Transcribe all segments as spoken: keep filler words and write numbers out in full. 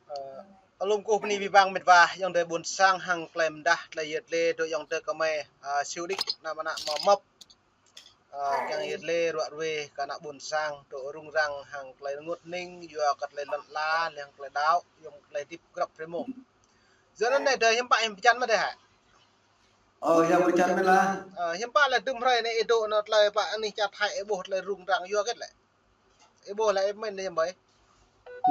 Ơ, alum kơkuh bơni abih bang mĕt wa, ayŏng adơi ƀuôn sang hăng tơlơi mơdah, tơlơi yet lĕ, dŏ ayŏng adơi kơmơi, ơ, siu đĭ, anăm ană mơ̆ mơ̆p. Ơ, kiăng yet lĕ ruă ruê kơ ană ƀuôn sang, dŏ rŭng răng hăng tơlơi rơngot hning, yua kơ tơlơi lŏn ala, lĕ hăng tơlơi đaŏ, yua kơ tơlơi hơdip grăp rơmô. Yua anŭn anai adơi hiư̆m pă hiư̆m pơčan mơ̆ adơi hă? Ơ, hiư̆m pơčan mơ̆ lah. Ơ, hiư̆m pă lĕ đưm hrơi anai ih dŏ anŭn tơlơi pă anih čar Thái ih ƀuh tơlơi rŭng răng yua hơget lĕ? Ih ƀuh lĕ ih pơmĭn lĕ hiư̆m ƀai?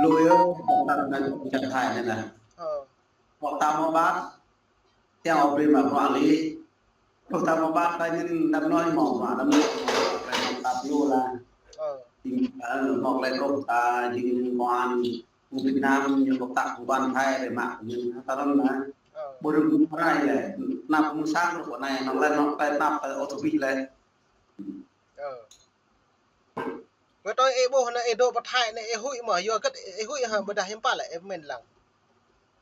Lu yơh, tơlơi rŭng răng čar Thái anai lah. Ơ. Pŏk ta mơ̆ ƀat, tiang ôh brơi mă bruă lĕ. Pŏk ta mơ̆ ƀat ta ñen đăm noi mơ̆ bruă đăm noi mơ̆ bruă ta lu lah. Ơ. Jing, ơ, mơ̆ tơlơi truh ta jing kơ ană ƀuôn Việt Nam, ñu pŏk ta kơ ƀôn Thái, ƀai mă kơ ñu, ta răm na. Ơ. Ƀu rŭng răng rai lĕ, tơnap mơ̆ng sang truh pơ anai, anŭn lĕ, anŭn lĕ tơnap, ơ, ôtobus lĕ. Ơ. Wơ̆t tui ih ƀuh anai ih dŏ pơ Thái anai ih huĭ mơ̆, yua hơget ih huĭ hă, ƀôdah hiư̆m pă lĕ ih pơmĭn lăng.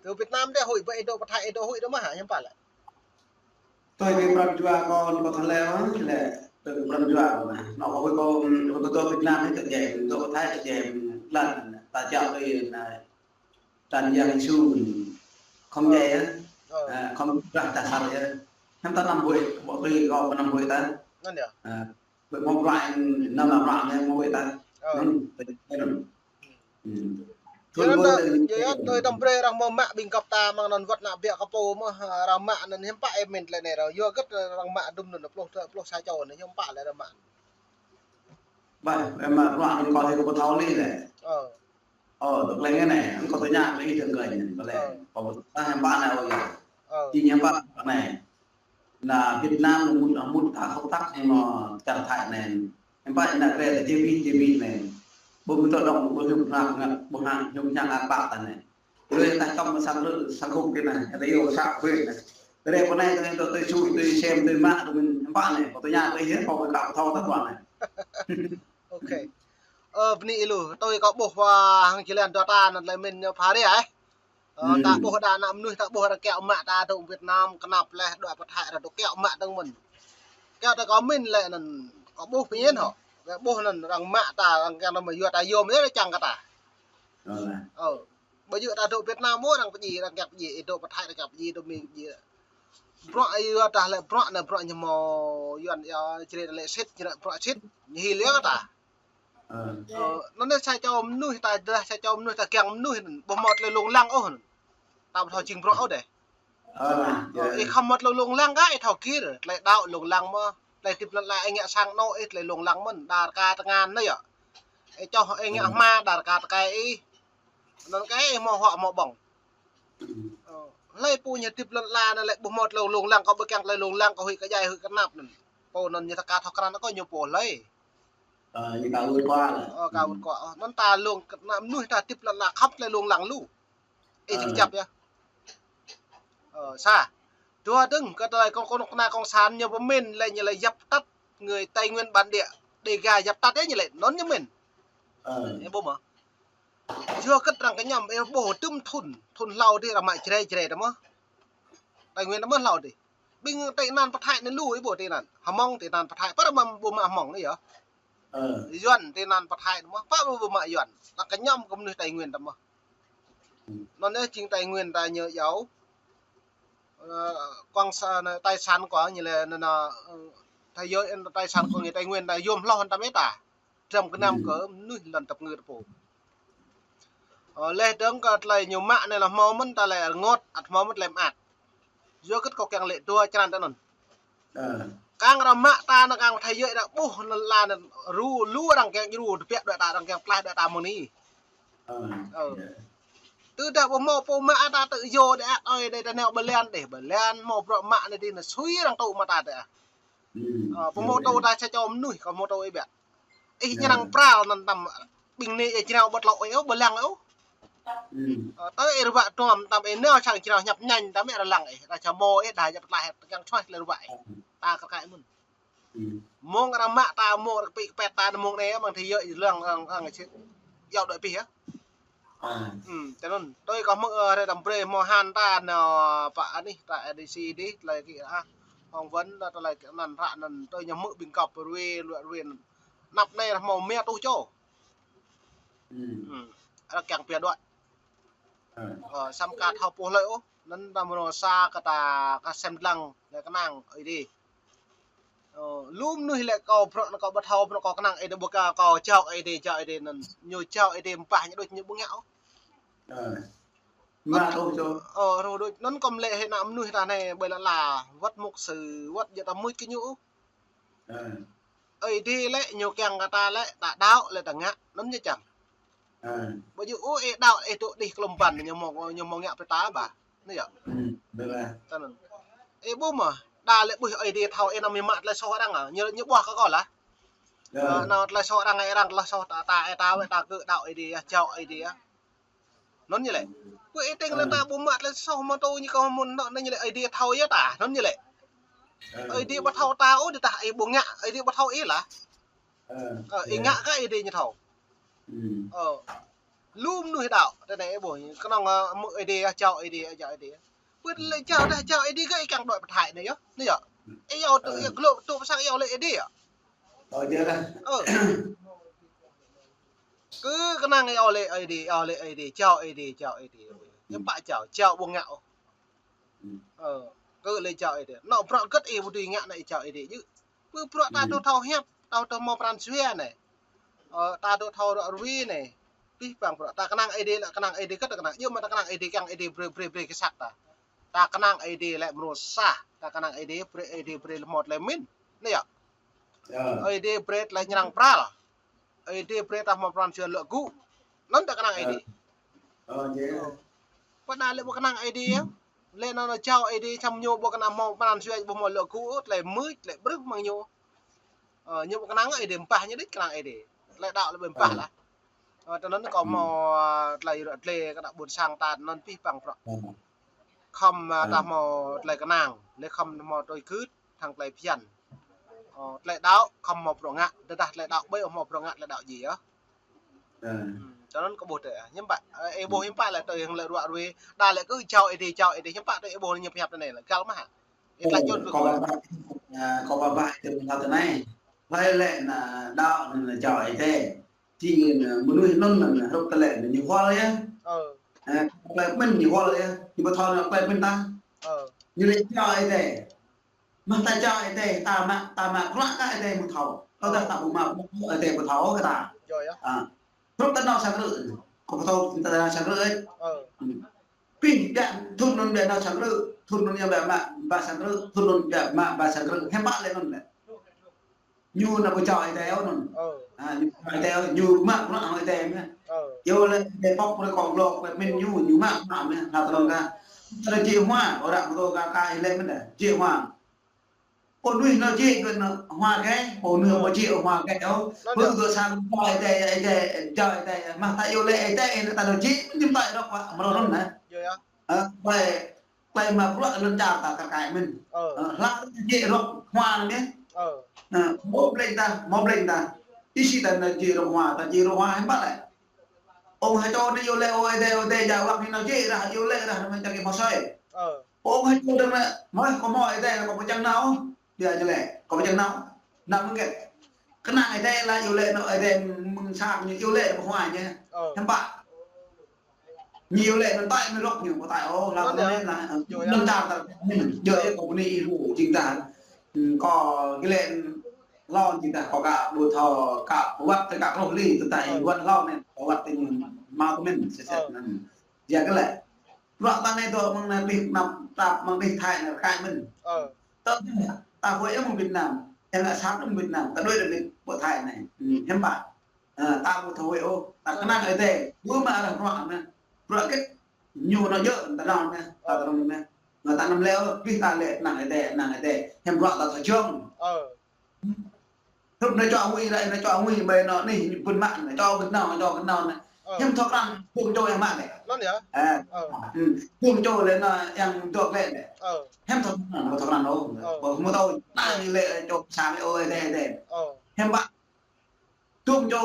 Tơ Việt Nam dih huĭ, ƀơi ih dŏ pơ Thái ih dŏ huĭ dơ̆ng mơ̆ hă, hiư̆m pă lĕ. Tui ƀing pran jua kâo, kâo thâo lĕ, lĕ, tui pran jua kâo anai. Anŏ kâo huĭ kâo, kâo dŏ Việt Nam anai kơ djai, dŏ Thái kơ djai, lăn, ta jao tui anai. Tơlơi Yang Yêsu khŏm djai yơh. Ơ. Ơ, khŏm rah ta sar yơh. Hiư̆m ta anăm huĭ, ƀu tui kâo pơ anăm huĭ ta. Anŭn yơh. Ơ, ƀu mơ̆ bruă, anăm anăm bruă anai mơ̆ huĭ ta. Ơ. Anŭn, tui anŭn. Yua anŭn, yua anŭn tui tơm brơi arăng mơ̆ mă ƀing găp ta mơ̆ng anŭn wơ̆t ană ƀiă kơ pô mơ̆, arăng mă anŭn hiư̆m pă ih pơmĭn tơlơi anai ră. Yua hơget arăng mă đưm anŭn pluh, pluh sa čô anai hiư̆m pă lĕ arăng mă. Ƀai, ih mă bruă anŭn kâo tui kâo ƀu thâo lĕ lĕ. Ơ. Ơ, tơlơi anai, anŭn kâo tơña kơ ih dơ̆ng kơ anŭn, kâo lĕ. Ơ. Kâo ƀu thâo hiư̆m pă anai ôh yơh. Ơ. Jing hiư̆m pă anai. Ană Việt Nam anŭn mŭt, mŭt ta khŏk tăk hăng anŏ čar Thái anai. Hiư̆m pă anai kơ ta jê ƀĭ, jê ƀĭ anai. Ƀu mơ̆ tơdŏng, ƀu hiư̆m pơnăp ngăt, ƀu hăng hiư̆m ñang ăt pă ta anai. Rơi ta čŏm sang rơi, sang gŭk kơ anai, ta yua sa kơ anai. Rơi pơ anai, ta tui su, tui sem, tui mă, tui mĭn, hiư̆m pă anai. Kâo tơña kơ ih, kâo ƀu kâo thâo tơ̆ pơ anai. Ôkê. Ơ, bơni ih lu, tui kâo ƀuh wa hăng jơlan dua ta anŭn tơlơi pơmĭn ñu pha rai, ơ. Ơ, ta ƀuh đa ană mơnuih, ta ƀuh arăng kiaŏ mă ta dŏ Việt Nam, kơnăp lĕ, dŏ pơ Thái arăng dŏ kiaŏ mă dơ̆ng mơ̆n. Kiaŏ ta kâo pơmĭn lĕ anŭn, kâo ƀuh pơmĭn hŏ. Kâo ƀuh anŭn arăng mă ta, arăng kiăng ta mă yua ta yôm yơh arăng čang kơ ta. Ơ. Ơ, ƀu djơ̆ ta dŏ Việt Nam mơ̆ arăng pơdjai, arăng kiăng pơdjai, ih dŏ pơ Thái arăng kiăng pơdjai, dŏ Mi pơdjai. Bruă yua ta lĕ bruă anai bruă ñu mơ̆ Yuan yơh, Jrai ta lĕ sĭt, ñu lĕ bruă sĭt, ñu hil yơh kơ ta. Ơ. Ơ, anŭn anai sa čô mơnuih ta, dah sa čô mơnuih ta kiăng mơnuih anŭn, ƀu mơ̆ tơlơi lông lăng ôh anŭn. Ta ƀu thâo jing bruă ôh dêh. Ơ, ơ, ih khŏm mơ̆ tơlơi lông lăng kah, ih thâo gir, tơlơi đaŏ lông lăng mơ̆, tơlơi hơdip lŏn ala ih ngă sang anŏ ih tơlơi lông lăng mơ̆n, đar ka tơngan anai yơh. Ih čoh ih ngă hma, đar ka tơkai ih. Anŭn kơ ih mơ̆ huă mơ̆ ƀơ̆ng. Ơ, hlơi pô ñu hơdip lŏn ala anai lĕ ƀu mơ̆ tơlơi lông lăng, kâo ƀu kiăng tơlơi lông lăng, kâo huĭ kơ djai huĭ kơ tơnap anŭn. Pô anŭn ñu ta ka thâo krăn kơ ñu pô hlơi. Ơ, ñu ka wơ̆t kơ lĕ. Ơ, ka wơ̆t kơ. Ơ, anŭn ta lông, ană mơnuih ta hơdip lŏn ala khŏm tơlơi lông lăng lu. Ih či kơjăp yơh. Ơ, sa. Dua dơ̆ng, kơ tơlơi kông, kông, kông, kông sản ñu pơmĭn lĕ ñu lĕ dập tắt người Tây Nguyên bản địa. Đêga dập tắt yơh ñu lĕ, anŭn ñu pơmĭn. Ơ. Ih ƀuh mơ̆. Yua hơget arăng kơñăm, ih ƀuh tơm thŭn, thŭn hlâo dih arăng mă Jrai, Jrai ta mơ̆. Tây Nguyên ta mơ̆ hlâo dih. Ƀing tị nạn pơ Thái anai lu ih ƀuh tị nạn. Hmông tị nạn pơ Thái, pơ arăng mă ƀu mă Hmông anai yơh. Ơ. Yuan tị nạn pơ Thái ta mơ̆, pơ ƀu mă Yuan. Arăng kơñăm kơ mơnuih Tây Nguyên ta mơ̆. Anŭn yơh jing Tây Nguyên ta ñu iâu. Ơ, kông sa-, anai, tài sản kông ñu lĕ anŭn, anŭn, ơ, thế giới, tài sản kông ñu Tây Nguyên ta yôm hloh hăng ta mĕt ta. Dram gơnam kơ mơnuih lŏn tơpơngư ta pô. Ơ, lĕ dơ̆ng kơ tơlơi ñu mă anai lĕ hmâo mơ̆n ta lĕ rơngot, ăt hmâo mơ̆n tơlơi mơak. Yua hơget kâo kiăng lĕ dua črăn tơ anŭn. Ơ. Kang arăng mă ta anŭn kang thâo yơh ta ƀuh lŏn ala anŭn ru lu arăng kiăng djru tơbiă đuaĭ ta arăng kiăng pơklaih đuaĭ ta mơ̆ng anai. Ơ. Ơ. Tơdah ƀu hmâo pô mă ta tơ̆ yua đe ăt ơi đe ta nao ƀơi lăn đe ƀơi lăn hmâo bruă mă anai dih anŭn sui arăng tŭ mă ta tơ̆. Ơ, ƀu hmâo tŭ ta sa čô mơnuih kâo hmâo tŭ ih biă. Ih ñrăng pral anŭn tơm ƀing anai ih jrao ƀu tlŏ ih ôh, ƀu lăng ôh. Ơ, tơl ih ruă tuăm tơm ih nao sang jrao ñăp ñañ tơm ih arăng lăng ih, arăng čơmô ih, đa ñăp tlaih kiăng čuaih tơlơi ruă ih. Ta kar kaĭ mơ̆n. Mơ̆ng arăng mă ta, mơ̆ng arăng kơpĭ kơpet ta, mơ̆ng anai, mơ̆ng thâo yơh lăng arăng, arăng čih. Yua đuaĭ pih yơh. Ơ. Ơ, tui anŭn, tui kâo hmư̆, ơ, hrơi tơm brơi hmâo han ta anŭn, pă anih ta A D C dih, tơlơi kơ, ah, phỏng vấn, tơlơi kơ anŭn ră anŭn, tui ñu hmư̆ ƀing găp rue, luă rue anŭn. Anăp anai hmâo rơma rơtuh čô. Ơ. arăng kiăng pia đuaĭ. Ơ, samơ̆ ka thâo pô hlơi ôh, anŭn ta mơ̆ sa kơ ta ka sem lăng lĕ kơnang Ơi Adai. Ơ, lu mơnuih lĕ kâo prŏ anŭn kâo ƀu thâo, prŏ kâo kơnang Ơi Adai ƀu ka, kâo jao Ơi Adai, jao Ơi Adai anŭn. Ñu jao Ơi Adai mpah ñu đôč ñu ƀu ngă ôh. Ơ. Anŭn, ơ, rơh đôč, anŭn kâo mă lĕ hĭ ană mơnuih ta anai ƀơi lŏn ala, wơ̆t mục sư, wơ̆t djơ̆ ta mưč kơ ñu ôh. Ơi Adai lĕ ñu kiăng kơ ta lĕ, ta đaŏ lĕ ta ngă, anŭn ñu čang. Ƀu djơ̆ ôh ih đaŏ ih dŏ đih klŏm ƀăn ñu mơ̆, ñu mơ̆ ngă pơ ta ƀă. Anai yơh. Tơ anŭn. Ih ƀuh mơ̆, đa lĕ ƀuh Ơi Adai thâo ih anăm mă tơlơi soh arăng ah, ñu, ñu ƀuah kơ kâo lah. Ơ, anŭn tơlơi soh arăng, arăng tơlơi soh ta, ta, ta wơ̆t ta kơ đaŏ Ơi Adai ah, jao Ơi Adai ah. Anŭn ñu lĕ. Pơ ih tơ̆ng lĕ ta ƀu mă tơlơi soh mơ̆ tui ñu kâo mơ̆n anŭn ñu lĕ Ơi Adai thâo yơh ta, anŭn ñu lĕ. Ơi Adai ƀu thâo ta ôh, dah ih ƀu ngă, Ơi Adai ƀu thâo ih lah. Ơ, ih ngă kơ Ơi Adai ñu thâo. Ơ. Lu mơnuih đaŏ, tơ anai ih ƀuh, kơnơ̆ng, ơ, mơ̆ Ơi Adai, jao Ơi Adai, jao Ơi Adai. Pơ lĕ jao dah jao Ơi Adai kơ ih kiăng đuaĭ pơ Thái anai yơh. Anai yơh. Ih yua tơ, ih glŏ tŭ pơ sang ih yua lĕ Ơi Adai yơh. Ơ, jao lah. Ơ. Kơ kơnang ih yua lĕ Ơi Adai, yua lĕ Ơi Adai, jao Ơi Adai, jao Ơi Adai. Hiư̆m pă jao, jao ƀu ngă ôh. Ơ, kơ lĕ jao Ơi Adai. Anŏ bruă hơgĕt ih ƀu dưi ngă anai jao Ơi Adai djơ̆. Pơ bruă ta dŏ thâo hiăp, ta dŏ hmâo pran jua anai. Ơ, ta dŏ thâo ră ruai anai. Pih pang bruă. Ta kơnang Ơi Adai lĕ kơnang Ơi Adai hơgĕt ta kơnang. Djơ̆ mơ̆ ta kơnang Ơi Adai kiăng Ơi Adai brơi, brơi, brơi kơ sat ta. Ta kơnang Ơi Adai lĕ mơnuih sa. Ta kơnang Ơi Adai brơi, Ơi Adai brơi lĕ hmâo tơlơi pơmĭn. Anai yơh. Ơi Adai brơi tơlơi ñrăng pral. Ơi Adai brơi ta hmâo pran jua luă gŭ. Anŭn ta kơnang Ơi Adai. Ơ. Pơ anai lĕ ƀu kơnang Ơi Adai yơh. Lĕ anŭn jao Ơi Adai čăm ñu ƀu kơnang hmâo pran jua ƀu hmâo luă gŭ, tơlơi mưč, tơlơi brưh mơ̆ng ñu. Ơ, ñu ƀu kơnang Ơi Adai mpah ñu đôč kơnang Ơi Adai. Tơlơi đaŏ lĕ ƀu mpah lah. Ơ, tơ anŭn kâo hmâo, ơ, tơlơi ră tơlơi kơ ană ƀôn sang ta anŭn pih pang bruă. Khŏm, ơ, ta hmâo tơlơi kơnang, lĕ khŏm hmâo tui gưt, hăng tơlơi phiăn. Ơ, tơlơi đaŏ, khŏm hmâo bruă ngă, tơdah tơlơi đaŏ ƀu hmâo bruă ngă, tơlơi đaŏ djai yơh. Tơ anŭn kâo ƀuh tơ, hiư̆m pă, ơ, ih ƀuh hiư̆m pă lĕ tơ hăng lĕ ruă ruai, đa lĕ kơ jao Ơi Adai, jao Ơi Adai, hiư̆m pă tơ ih ƀuh ñu pơhiăp tơ anai lĕ, găl mơ̆ hă? Ih tơlơi čun kơ ƀuh. Kâo ƀă ƀă, ơ, kâo ƀă ƀă tơ anai. Hlơi lĕ ană đaŏ anŭn jao Ơi Adai. Či, ơ, mơnuih anŭn anŭn hrup tơlơi ñu hual yơh. Ơ. Ơ, tơlơi pơmĭn ñu hual yơh. Ñu ƀu thâo anŭn tơlơi pơmĭn ta. Ơ. Ñu lĕ jao Ơi Adai. Mơ̆ ta jao Ơi Adai, ta mă, ta mă bruă kơ Ơi Adai mơ̆ thâo. Tơdah ta ƀu mă bruă Ơi Adai ƀu thâo kơ ta. Yơh, yơh. Ơ. Hrup ta nao sang krư̆. Kâo ƀu thâo ta nao sang krư̆ ơi. Ơ. Pih biă thŭn anŭn biă nao sang krư̆. Thŭn anŭn yơh biă mă ba sang krư̆. Thŭn anŭn biă mă ba sang krư̆. Hiư̆m pă lĕ anŭn lĕ. Ñu ană ƀu jao Ơi Adai ôh anŭn. Ơ. Ơ, ñu jao Ơi Adai ôh, ñu mă bruă hăng Ơi Adai mơ̆n. Ơ. Yua lĕ Ơi Adai pŏk brơi kơ glô kơ pơmĭn ñu, ñu mă bruă mơ̆n, hla tơlơi ka. Tơlơi jĕ hua, ôh ră mơ̆ tơ ka ka ih lĕ mơ̆n dah, jĕ hua. Pô mơnuih anŭn jĕ kơ anŭn hua kơ, pô mơnuih ƀu jĕ hua kơ ôh. Pơ tơ sang Ơi Adai, Ơi Adai, jao Ơi Adai, mă ta yua lĕ Ơi Adai, ta anŭn jĕ, ñu ta rŏk wa, mơ̆ rŏk anŭn dah. Yơh, yơh. Ơ, ƀai, ƀai mă bruă lŏn čar ta kar kaĭ mơ̆n. Ơ. Ơ, hla ta jĕ rŏk hua anŭn yơh. Ơ. Ơ, hmâo blĕng ta, hmâo blĕng ta. Ih sĭ ta anŭn jĕ rŏk hua, ta jĕ rŏk hua hiư̆m pă lĕ. Ơ, hơčô anai yua lĕ ôh Ơi Adai, Ơi Adai jao wơ̆t anai nao jĕ rah, yua lĕ rah anŭn čang kơ hmâo soi. Ơ. Ơ, hơčô anai mơ̆ kâo hmâo Ơi Adai, kâo ƀu čang nao. Biă jĕ lĕ, kâo ƀu čang nao. Anăm mơ̆n kĕ. Kơnang Ơi Adai lah, yua lĕ anŭn Ơi Adai mơ̆ng sang ñu, yua lĕ anŭn ƀu hua ñu. Ơ. Hiư̆m pă. Ñu yua lĕ anŭn tơlơi mơ̆ rŏk ñu, ƀu tơlơi ôh, hla tơlơi anŭn lah. Yơh, yơh. Anŭn čar ta, yơh, yơh, kâo bơni ih ƀuh, jing ta. Ơ, kâo gih lĕ lŏn jing ta, kâo ka ƀu thâo, ka wơ̆t tơ ka truh lĕ, tơdah ih wơ̆t lŏn anai, kâo wơ̆t tơ ñu, hmâo tơ mơ̆n, sĕt sĕt anŭn. Yua kơ lĕ. Bruă ta anai dŏ mơ̆ng anai pih anăp tap mơ̆ng pih Thái anai kar kaĭ mơ̆n. Ơ. Tơdah ta huĭ mơ̆ng Việt Nam, ih ngă sat mơ̆ng Việt Nam, ta đuaĭ rơbit pơ Thái anai. Ơ, hiư̆m pă. Ơ, ta ƀu thâo huĭ ôh, ta kơnang Ơi Adai, ƀu mă arăng bruă anŭn. Bruă hơgĕt, ñu anŭn djơ̆, ta anŭn anŭn, ta anŭn anŭn. Mơ̆ ta anăm lĕ ôh, pih ta lĕ kơnang Ơi Adai, kơnang Ơi Adai. Hiư̆m bruă ta thâo jơ̆ng. Ơ. Hrup anai čô ngui lĕ, anai čô ngui ƀai anŭn anih, ñu pơ̆n mă anai, čô Việt Nam, čô Việt Nam anai. Ơ. Hiư̆m thâo krăn, dŭm čô yang mă lĕ. Anŭn yơh. Ơ. Ơ. Ơ, dŭm čô lĕ anŭn yang dŏ lĕ. Ơ. Hiư̆m thâo krăn, ƀu thâo krăn ôh. Ơ. Ƀu hmâo thâo, anai lĕ čô sang lĕ ôh, Ơi Adai, Ơi Adai. Ơ. Hiư̆m pă. Dŭm čô,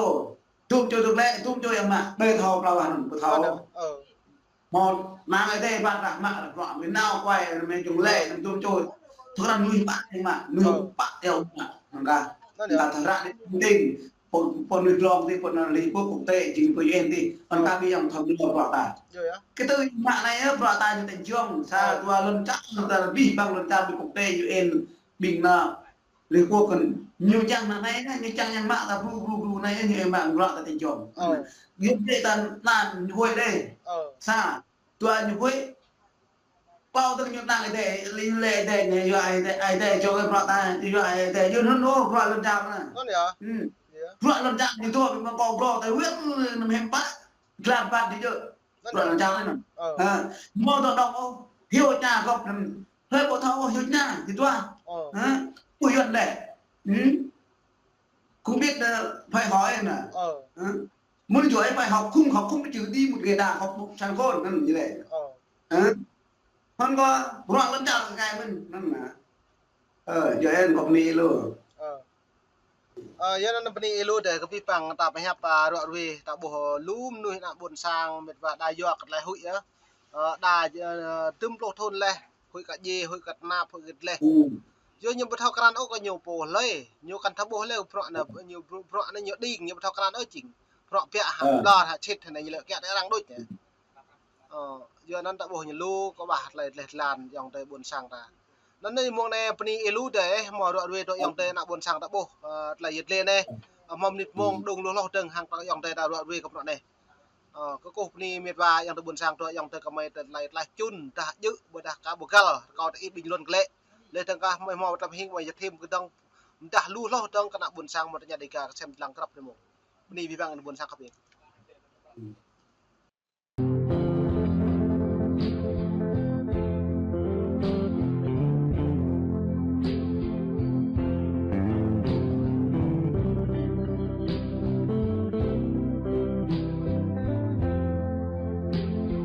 dŭm čô dŏ lĕ, dŭm čô yang mă, ƀu thâo pơlawah anŭn, ƀu thâo. Ơ. Mơ̆ anŭn Ơi Adai ƀă rah mă, rah mă, mơ̆ nao kuai, mơ̆ čung lĕ, dŭm čô. Thâo krăn mơnuih pă yang mă, mơnuih pă yang mă, anŭn kah. Anŭn kah thâo ră anai, tin, pô, pô nuih glông tih, pô nuih lih pô quốc tế, jing pô U N tih, anŭn kơ ƀing yang thâo mơ̆ bruă ta. Yơh, yơh. Kơ tơlơi mă anai yơh, bruă ta ñu tĕ jŏng, sa dua lŏn čar, ta abih bang lŏn čar ƀing quốc tế, U N, ƀing anŭn, Liên Quốc kơ ñu čang anai, ñu čang yang mă ta bru, bru, bru anai, ñu mă bruă ta tĕ jŏng. Ơ. Ñu tĕ ta anŭn ñu huĭ đơi. Ơ. Sa, dua ñu huĭ, pô tơ̆ng ñu năng Ơi Adai, lĕ Ơi Adai ñu yua Ơi Adai, Ơi Adai čô kơ bruă ta, yua Ơi Adai, yua anŭn ôh, bruă lŏn čar anŭn. Anŭn yơh. Hmm. Yơh. Bruă lŏn čar ñu tŭ, ƀing mơ̆ng kâo glô, ta wĭt, năm hiam pă, glan ƀă đi yơh. Anŭn bruă yơh. Lŏn čar anŭn. Ơ. Ha, mơ̆ tơ̆ dŏ ôh, hyu ña gŏp năm, hlơi ƀu thâo ôh, hyu ña, hyu dua. Ơ. Ha, ui yuan đơi. Hmm. Không biết, ờ, phải hỏi nè. Ơ. Hả? Muốn giỏi phải học không, học không có chữ đi một người đã học một sáng khôn, nó như vậy. Ơ. Hả? Hăn kơ bruă lŏn čar kơ gai mơ̆n, anŭn nă. Ơ, yua anŭn kơ bơni lu. Ơ. Ơ, yua anŭn bơni lu đơi kơ pih păng ta pơhiăp, a, ruă ruê, ta ƀuh lu mơnuih ană ƀôn sang, mĕt wa đa yua kơ tơlơi huĭ yơh. Ơ, đa, ơ, tơm pluh thun laih, huĭ kơ djai, huĭ kơ tơnap, huĭ kơ gleh. Hmm. Yua ñu ƀu thâo krăn ôh kơ ñu pô hlơi, ñu kăn thâo ƀuh hlơi bruă anŭn, ñu bruă, bruă anŭn ñu đing, ñu ƀu thâo krăn ôh jing. Bruă biă hă, ơ, ƀlŏr hă, čit hă, anai ñu lĕ kiăng đe arăng đôč yơh. Ơ, yua anŭn ta ƀuh ñu lu kơ ƀah tơlơi dleh dlan ayŏng adơi ƀôn sang ta. Anŭn anai mông anai bơni ih lu đơi, hmâo ruă ruê tui ayŏng adơi ană ƀôn sang ta ƀuh, ơ, tơlơi yơh dleh anai. Ơ, hmâo mơnit mông đung lu hloh dơ̆ng hăng ta ayŏng adơi ta ruă ruê kơ bruă anai. Ơ, kơkuh bơni mĕt wa ayŏng adơi ƀôn sang tui ayŏng adơi kơmơi tơlơi tlaih čun, dah jơ̆, ƀôdah ka ƀu găl, rơkâo ta ih ƀing lŏn gleh. Leh dơ̆ng kah mơi hmâo tơlơi hing mơi yơh thim kơdơ̆ng, mơdah lu hloh dơ̆ng kơ ană ƀôn sang mơ̆ tơña Dêga kơsem lăng krăp anai mông. Bơni abih bang ană ƀôn sang khăp ih.